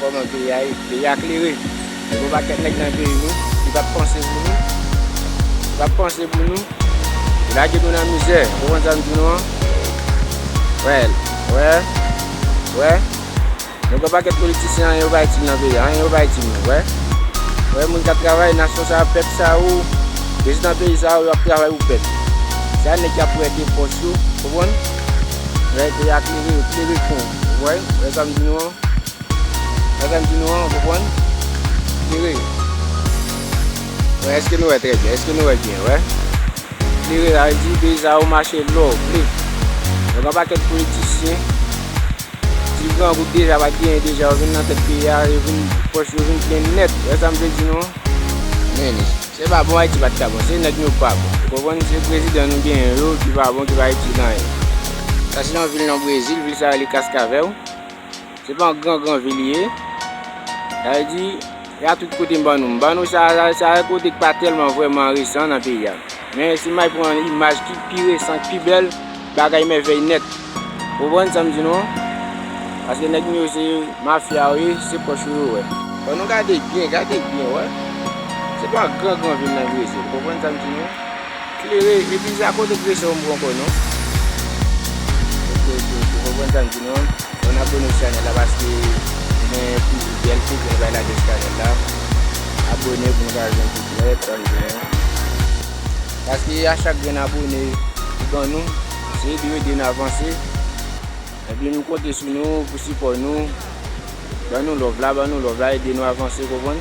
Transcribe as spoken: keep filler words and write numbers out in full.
Kòman peyi a ye? Peyi a klere. Gen yon pakèt nèg nan peyi nou ki p ap panse pou nou. Ki p ap panse pou nou. Ki lage nou nan mizè. Ou konprann sa m di nou an? Wè, wè, wè. Nou gen pakèt politisyen, anyen yo pa itil nan peyi a, anyen yo pa itil nou, wè. Wè, moun k ap travay, nasyon sa a, pèp sa a, ou, prezidan peyi sa a, yo ap travay pou pèp. Se a nèg k ap prete pòch yo, konprann? Wè, peyi a klere, yo klere kon, wè, wè sa m di nou an? Wè sa m di nou an, konprann? Klere. Wè, èske nou wè trè byen? Èske nou wè byen, wè? Klere, sa vle di, peyi sa a, ou mache lè w vle. Yo gen pakèt politisyen, ti grangou deja pa t genyen deja, yo vin nan tèt peyi a, yo vin, pòch yo vin plen nèt. Wè sa m vle di nou an? Men, se pa bon, Ayiti pa t ka bon. Se nèg nou pa bon. Ou konprann? Se prezidan nou genyen yo ki pa bon, ki pa itil anyen. Sa se yon vil nan Brezil, vil sa rele Cascavel. Se pa yon gran, gran vil li ye. Sa vle di, e a tout kote m ban nou. M ban nou sa, sa, sa se kote k pa tèlman vrèman resan nan peyi a. Men si m al pran imaj ki pi resan, ki pi bèl, bagay mèvèy nèt. Ou konprann sa m di nou an? Paske nèg nou yo se mafya yo ye, se pòch yo yo wè. Fò nou gade byen, gade byen, wè. Se pa yon gran, gran vil nan Brezil. Ou konprann sa m di nou an? Klere, epi se a kote k resan yo m pran ankò non. Ok, ok, ok. Ou konprann sa m di nou an? Fò n abone sou chanèl la paske nou gen plis bèl feyton nou bay lage sou chanèl la. Abone pou nou ka jwenn tout lè, tann jwenn. Paske a chak grenn abone ou ban nou, se ede yo ede nou avanse. Epi nou konte sou nou pou sipò nou. Ban nou love la, ban nou love la, ede nou avanse, konprann?